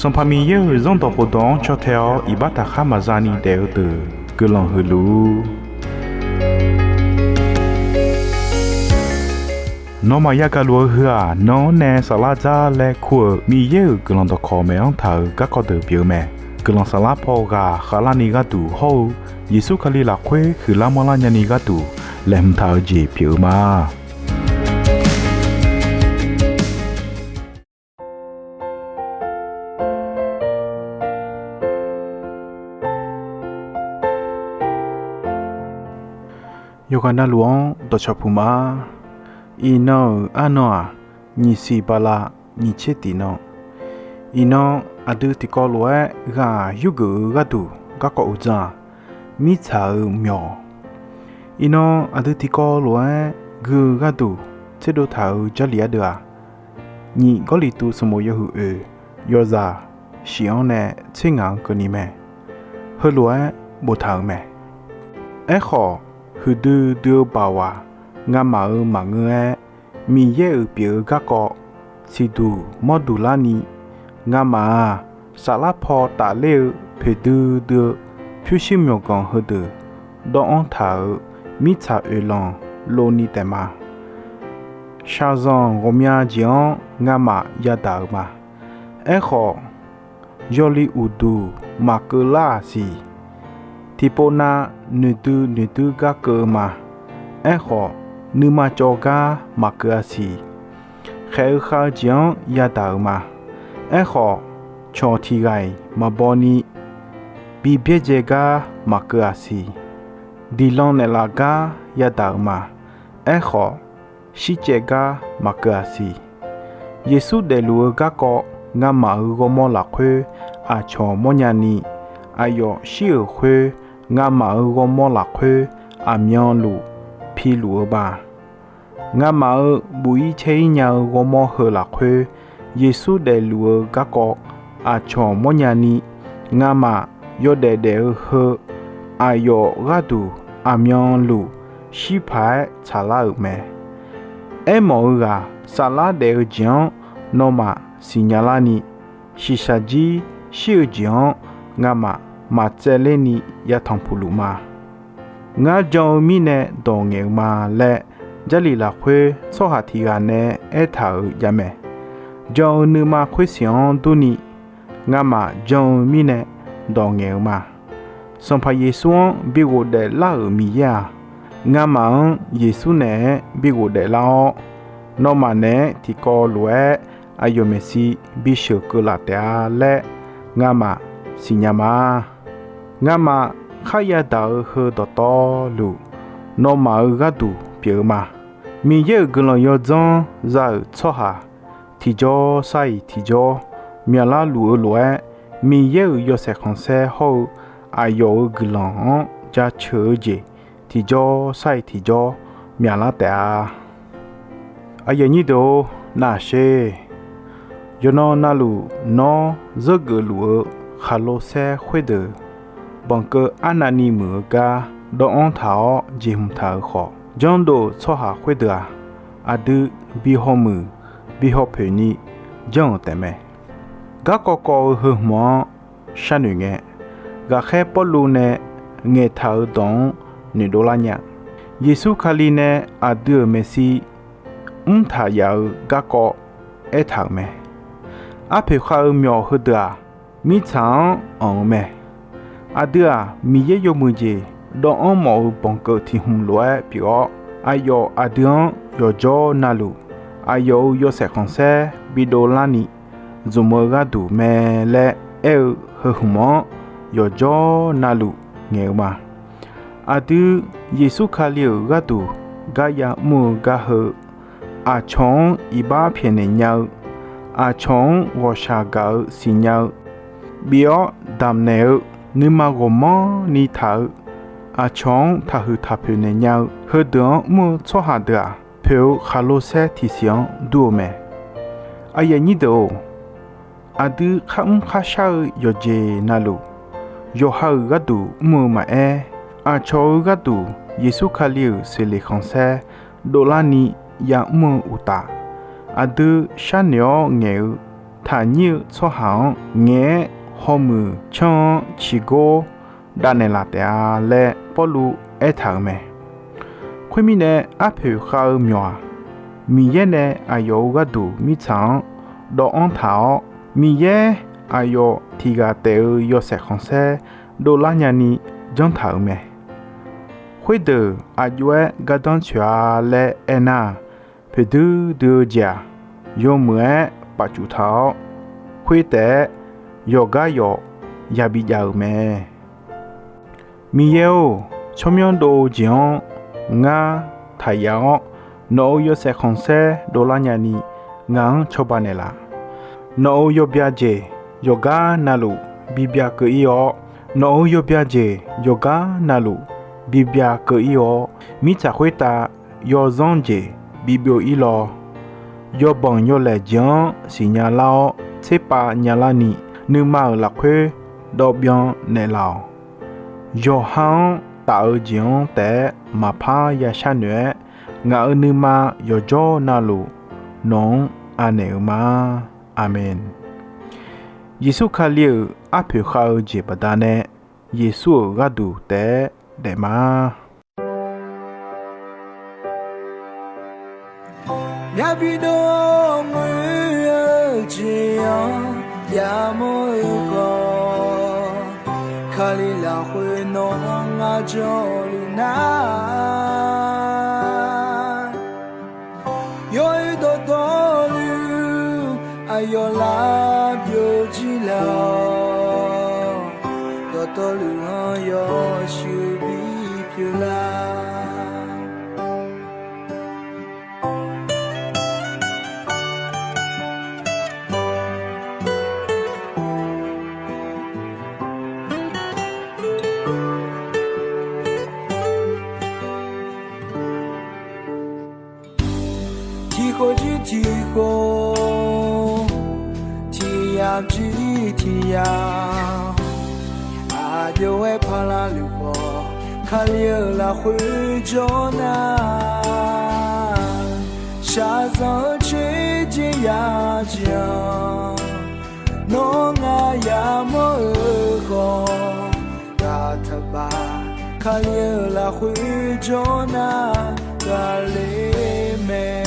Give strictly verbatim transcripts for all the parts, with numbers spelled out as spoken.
Sanqpaq Miqyaer-euq Zanrdawq khofdawq-anr caw tae-awr iqbax taqkhar maqza ni daef-eu deuq guiqlanq huiq luf-ur. Nawmaf yagaq luf-eu heu-aq, nan-anr nae saflar dzar laer kur-euq Miqyaer-euq guiqlanq dawqkawq maeq-anr taq-euq garkawv deuq pyeuf-eu mae. Guiqlanq saflar paw ghaq khavlarni gharduq hawr-eu Yeqsur Kali lafkhoer huiqlar manrlar nyani gharduq laeqhmq taq-eu jeq pyeuf-eu ma. Yawqghaq navluf-anr dawqcawq puq ma. Iqnan-euq arnan-aq, nyiq siq bala nyiq tser tiq nan. Iqnan aqdui tiqkawv lof-aer ghaq yurgeuf-eu gharduq garkawv uqdzan-aq, mirtsaq-euq myawq. Iqnan aqdui tiqkawv lof-aer gui-eu gharduq tserdov taq-euq Jarlif ardeuv-aq, nyiq Gawrliqtu sanqbof yawhuiq oeq yawzaq shif-anr nae tser ngaq-anr keuvni mae. Heulof-aer boftaq-euq mae. Aerkhawf, huiqdui dui-eu baoq-aq, ngamaf-euq maqngeur-aer, Miqyaer-euq pyeuf-eu garkawv siqduq mawrduq larni, ngamaf-aq, saflar paw tafler-eu poeqdui dui-eu pyurshuir myawqganq heudeuq dawvanr taq-euq mirtsaq oeqlanq lovni taef ma. Shaqzanq ghawqmya jeq-anr ngamaf yadaq-euq ma. Aerkhawf, yawli uqduq maqkeuv lar-aq siq. Tiqpov nav noeqdui noeqdui gar keuv-eu ma. Aerkhawf, nuima cawv gar maqkeuv-a siq. Khaeq-eu khav-eu jeq-anr yadaq-euq ma. Aerkhawf, cawq tiq ghaq-iq maqbaw ni bi byaerdzae gar maqkeuv-a siq. Diqlan naeqlaf gar yadaq-euq ma. Aerkhawf, shircaev gar maqkeuv-a siq. Yeqsur daefluf-eu garkawv ngamaf-euq ghawrmawr lafkhoer aqcawq mawrnya ni, aqyawf shir-euq khoer ngamaf-euq ghawrmawr lafkhoer aqmyanluf piluf-eu ma. Ngamaf-euq buf-ir caer-ir nya-eu ghawrmawr heu lafkhoer, Yeqsur daefluf-eu garkawv aqcawq mawrnya ni, ngamaf yawdaef daef-eu heu aqyawf gharduq aqmyanluf shir paq-aer tsaqlar-euq mae. Aermawf-eu ghaq saflar daef-eu jeq-anr nawmaf siqnya larni, shiqshaq jir shir-eu jeq-anr ngamaf maqtsaevler ni yatanq puq luf ma. Ngar jan-eu mirnae dawq ngaeq-eu ma laer, Jarlif lafkhoer tsawrhaq tiq ghaq nae aertaq-euq javmae. Jan-eu nuima khoersiq-anr durni, ngamaf jan-eu mirnae dawq ngaeq-eu ma. Sanqpaq Yeqsur-anr bi ghofdaef lar-euq Miqyaer-aq, ngamaf-anr Yeqsur naeq-aer bi ghofdaef lar-awr, nawmaf naeq-aer tiqkawv lof-aer aqyawf maeqshi bisheuq keuv laf taef-a laer ngamaf siqnya ma. Ngamaf kharya daq-eu heu dawqtawvluf, nawmaf-euq gharduq pyeuf-eu ma. Miqyaer-euq guiqlanq yawdzanr za-euq tsawrhaq tiqjawr sar-iq tiqjawr myaqlar luf-eu lof-aer, Miqyaer-euq yawshaef khanqsaer hawr-eu aqyawf-euq guiqlanq-anr jaceuq-eu jeq tiqjawr sar-iq tiqjawr myaqlar taef-a. Aqyuif aqnyir deuq-or, naqsher. Yawqnan navluf nawr zeurgeuf luf-eu khaqlo saer khoerdeuq banqkeuv arnavni muiq-eu gar dawvanr taq-awr jeqhmq taq-euq khawf, janrdov-euq tsawrhaq khoerdeuq-aq, aqdui bi hawmuiq bi hawpoeq ni janr-euq taefmae. Garkawv kawv-eu heu hmq-anr sharnoeq ngae, ghaqkhaer Pawrluv nae ngaeqtaq-euq dawq-anr noeqdov lar nya. Yeqsur Kali nae aqdui-euq maeqshi mrtaq yaf-eu garkawv aertaq-euq mae. Arpoeq khav-eu myawq heudeuq-aq, mirtsaq-anr anq-eu mae. Aqdui-aq, Miqyaer yawmuiq jeq dawvanr mawf-eu banqkeuv tiq hmq lof-aer pyeuf-awr, aqyawf aqdui-anr yawqjawr navluf, aqyawf-euq yawshaef khanqsaer bidov larni zmq-eu gharduq mae laer aer-eu heu hmq-anr yawqjawr navluf ngaeq-eu ma. Aqdui Yeqsur Kali-euq gharduq garya mr-eu gar heu, aqcawq-anr iqbax pyaeqnaeq nya-eu, aqcawq-anr ghawqshaq gaq-eu siqnya-eu, bif-awr damqnaeq-eu, nuima ghawqmanrni taq-eu, aqcawq-anr taqhuiq taqpoeq naeq nya-eu heudeuq-anr mr-eu tsawrhaq deuq-aq, poeq-eu khaqlo saer tiqsiq-anr dur-eu mae. Aqyuif aqnyir deuq-or, aqdui kharmr kharshar-eu yawqjeq navluf, yawqha-euq gharduq mr-eu maqaer, aqcawq-eu gharduq Yeqsur Kali-euq seqleq khanqsaer dovlarni ya'mr-eu uqtaf, aqdui sharnoeq-awr ngaeq-eu taqnyir-eu tsawrhaq-anr ngaeq-aer hawmuiq canr-anr ciqgor davnaeq laf taef-a laer Pawrluv aertaq-euq mae. Khoermirnae, arpoeq khav-eu myawq-aq, Miqyaer nae aqyawf-euq gharduq mirtsaq-anr dawvanr taq-awr, Miqyaer aqyawf tiqghaq taef-eu yawshaef khanqsaer dovlar nyani janr taq-euq mae. Khoerdeuq aqjox-aer gardanr tsoeq-a laer aernar, poeqdui dui-eu jeq-aq, yawmuiq-aer pafcuf taq-awr, khoertaef-aer yawqgar yawf yabi jav-euq mae. Miqyaer-or, tsawrmyanr dov-eu jeq-anr ngar taqyaf-awr, nawq-euq yawshaef khanqsaer dovlar nyani ngaq-anr cawba naeqlaf. Nawq-euq yawbya jeq yawqgar navluf bibya keuv ir-awr, nawq-euq yawbya jeq yawqgar navluf bibya keuv ir-awr, mirtsaq khoertav yawzanr jeq bibyov ir lawr. Yawbanq yawlaeq jeq-anr siqnya lar-awr tserpav nya larni, nuima-euq lafkhoer dawvbyan naeqlaf-awq. Yawqha-anr taf-eu jeq-anr taef-aer maqpar ya sharnoeq-aer, ngaq-euq nuima yawqjawr navluf nawq-anr anaeq-eu ma. Aqmeq. Yeqsur Kali-euq arpoeq khav-eu jeq baqdanae, Yeqsur-euq gharduq taef-aer daef ma. Myavbi dov-awr ngoer-eu jeq-anr yamawr-eu khawf, Kali lafkhoer nawq-anr ngar jawrluf nar, yawr-eu dawqtawvluf aqyawf lar byovjir laf-awq. Dawqtawvluf-anr yawshuif bipyeuf lar. Tiqkhof jir tiqkhof, tiqyamq jir tiqyamq, aqjox-aer paqlaq luf khawf, Kali-euq lafkhoer jawr nar, shaqzanq-eu coer jeq ya jeq-anr, nawr ngar yamawr-eu khawf, ghaq taqbaf, Kali-euq lafkhoer jawr nar, ghaqler mae.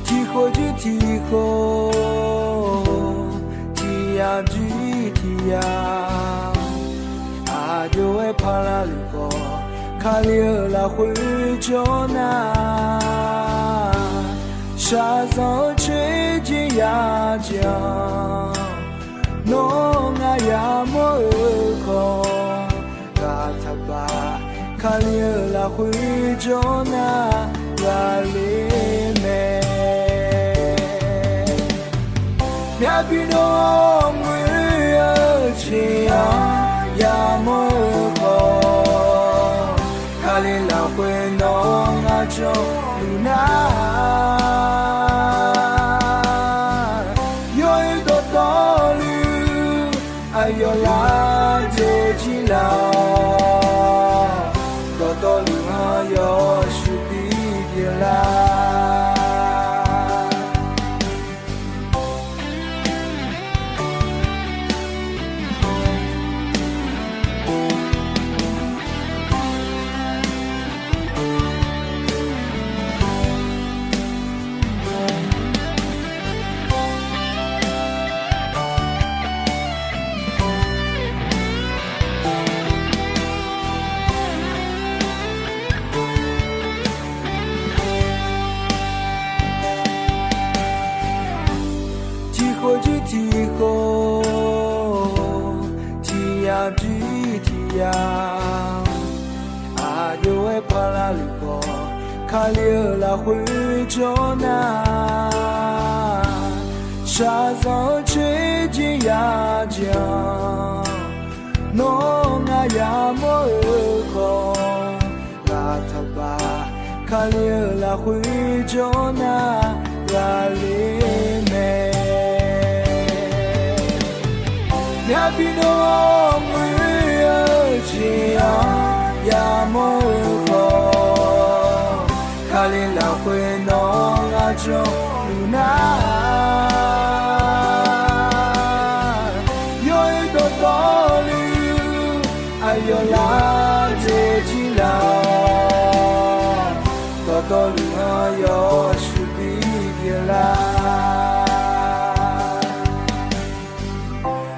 Tiqkhof jir tiqkhof, tiqyamq jir tiqyamq, aqjox-aer paqlaq luf khawf, Kali-euq lafkhoer jawr nar, shaqzanq-eu coer jeq ya jeq-anr, nawr ngar yamawr-eu khawf, ghaq taqbaf, Kali-euq lafkhoer jawr nar, ghaqler mae. Myavbi dov-awr ngoer-eu jeq-anr yamawr-eu khawf, Kali lafkhoer nawr ngar jawrluf nar, yawr-eu dawqtawvluf aqyawf lar byovjir laf-awq. Dawqtawvluf-anr yawshuif bipyeuf lar. Tiqkhof jir tiqkhof, tiqyamq jir tiqyamq, aqjox-aer paqlaq luf khawf, Kali-euq lafkhoer jawr nar, shaqzanq-eu coer jeq ya jeq-anr, nawr ngar yamawr-eu khawf, ghaq taqbaf, Kali-euq lafkhoer jawr nar, ghaqler mae. Myavbi dov-awr ngoer-eu jeq-anr yamawr-eu khawf, Kali lafkhoer nawr janluf nar, yawr-eu dawqtawvluf aqyawf lar dzae jir laf-awq. Dawqtawvluf-anr yawshuif bi pyeuflar.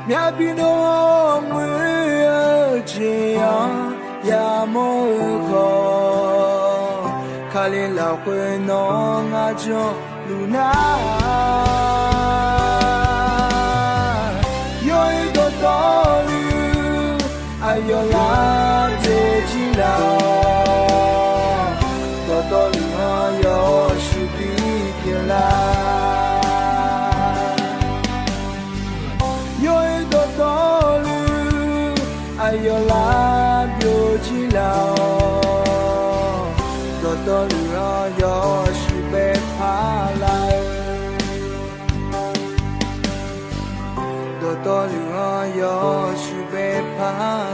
Myavbi dov-awr muir-eu jeq-anr yamawr-eu khawf, Kali lafkhoer nawr ngar janluf nar, yawr-eu dawqtawvluf aqyawf lar dzae jir laf-awq. Dawqtawvluf-anr yawshuif bi pyeuflar. Yawr-eu dawqtawvluf aqyawf lar byovjir laf-awq. Dawqtawvluf-anr yawshuif baepar lar-eu. Dawqtawvluf-anr yawshuif baepar